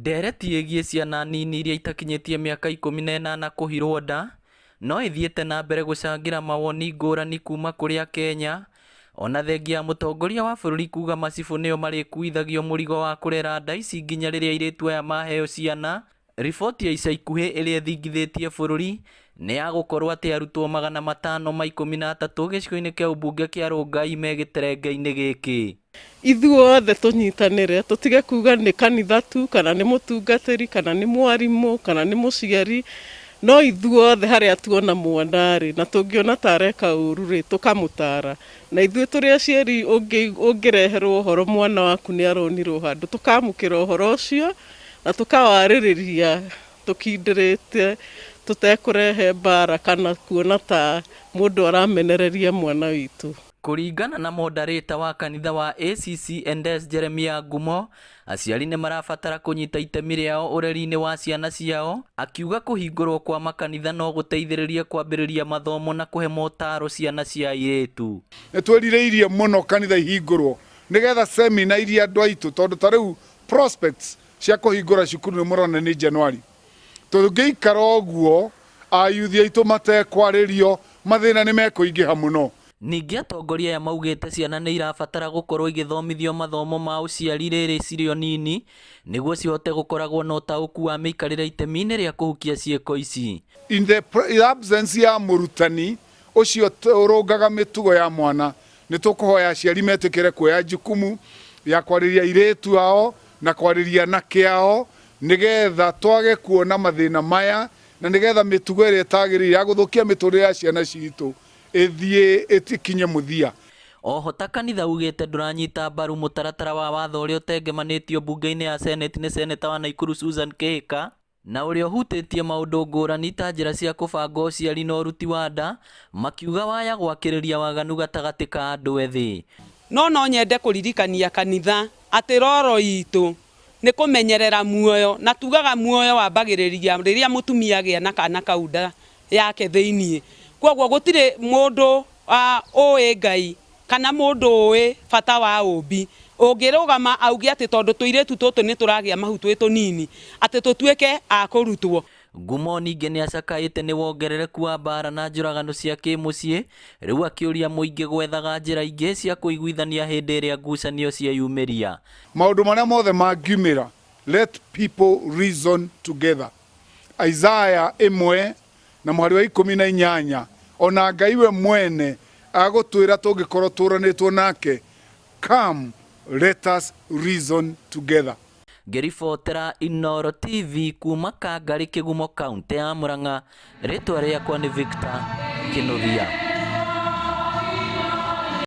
Ndereti ĩgiĩ ciana nini iria itakinyĩtie mĩaka 18 kũhirwo nda no ĩthiĩte na mbere gũcangĩra mawoni ngũrani kuma kũrĩ akenya, ona thengia ya mũtongoria wa bũrũri kuga macibũ nĩo marĩkuithagio mũrigo wa kũrera nda ici nginya rĩrĩa airĩtu aya maheo ciana. Riboti ya ica ikuhĩ ĩrĩa ĩthingithĩtie bũrũri nĩ ya gũkorwo atĩ arutwo 513 gĩcigo-inĩ kĩa ũmbunge kĩa Rongai me gĩterenge-inĩ gĩkĩ. Ithuothe tũnyitanĩre, tũtige kuga nĩ kanitha tu, kana nĩ mũtungatĩri, kana nĩ mwarimũ, kana nĩ mũciari, no ithuothe harĩa tuona mwana rĩ, na tũngĩona ta areka ũru rĩ, tũkamũtara. Na ithuĩ tũrĩ aciari ũngĩreherwo ũhoro mwana waku nĩ aronirwo handũ, tũkamũkĩra ũhoro ũcio na tũkawarĩrĩria tũkindĩrĩte, tũtekũrehe mbara kana kuona ta mũndũ aramenereria mwana witũ. Kũringana na mondarĩta wa kanitha wa ACCNS Jeremiah Ngumo, aciari nĩ marabatara kũnyita itemi rĩao ũreri-inĩ wa ciana ciao, akiuga kũhingũrwo kwa makanitha no gũteithĩrĩrie kwambĩrĩria mathomo na kũhe motaro ciana cia airĩtu. Nĩ twĩrirĩirie mũno kanitha ihingũrwo nĩgetha seminar iria andũ aitũ tondũ ta rĩu prospects cia kũhingũra cukuru nĩ mũrona nĩ January. Tũngĩikara ũguo ayuthi aitũ matekwarĩrio mathĩna nĩ mekũingĩha mũno. Ningĩ atongoria aya maugĩte ciana nĩ irabatara gũkorwo igĩthomithio mathomo ma ũciari rĩrĩ cirĩ o nini nĩguo cihote gũkoragwo na ũtaũku wa mĩikarĩre itemi-inĩ rĩa kũhukia ciĩko ici. In the absence ya mũrutani ũcio ũrũngaga mĩtugo ya mwana, nĩ tũkũhoya aciari metĩkĩre kuoya jukumu ya kwarĩria airĩtu ao na kwarĩria anake ao nĩgetha twage kuona mathĩna maya na nĩgetha mĩtugo ĩrĩa ĩtagĩrĩire ya gũthũkia mĩtũrĩre ya ciana citũ ĩthiĩ ĩkinye mũthia. Oho ta kanitha ugĩte ndũranyita mbaru mũtaratara wa watho ũrĩa ũtengemanĩtio mbunge-inĩ ya Senate nĩ seneta wa Naikuru Susan Kihika, na ũrĩa ũhutĩtie maũndũ ngũrani ta njĩra cia kũbanga ũciari na ũruti wa nda, makiuga waya gwakĩrĩria waganu gatagatĩ ka andũ ethĩ. No no nyende kũririkania kanitha atĩ roro itũ nĩ kũmenyerera muoyo, na tugaga muoyo wambagĩrĩria rĩrĩa mũtumia agĩa na kana kau nda yake thĩinĩ. Kwoguo gũtirĩ mũndũ ũĩ Ngai kana mũndũ ũĩ bata wa ũmbi ũngĩrũgama auge atĩ tondũ tũirĩtu tũtũ nĩ tũragĩa mahu twĩ tũnini atĩ tũtuĩke a kũrutwo. Ngumo ningĩ nĩacakaĩte nĩ wongerereku wa mbara na njũragano cia kĩmũciĩ, rĩu akĩũria mũingĩ gwethaga njĩra ingĩ cia kũiguithania hĩndĩ ĩrĩa ngucanio cieyumĩria. Maũndũ marĩa mothe mangiumĩra, let people reason together. Isaiah ĩmwe na mũhari wa 18, ona Ngai we mwene agũtwĩra tũngĩkorwo tũranĩtwo nake, come let us reason together. Ngĩribotera Inooro TV kuma Kangarĩ Kĩgumo kauntĩ ya Murang'a, rĩtwa rĩakwa nĩ Victor Kĩnuthia.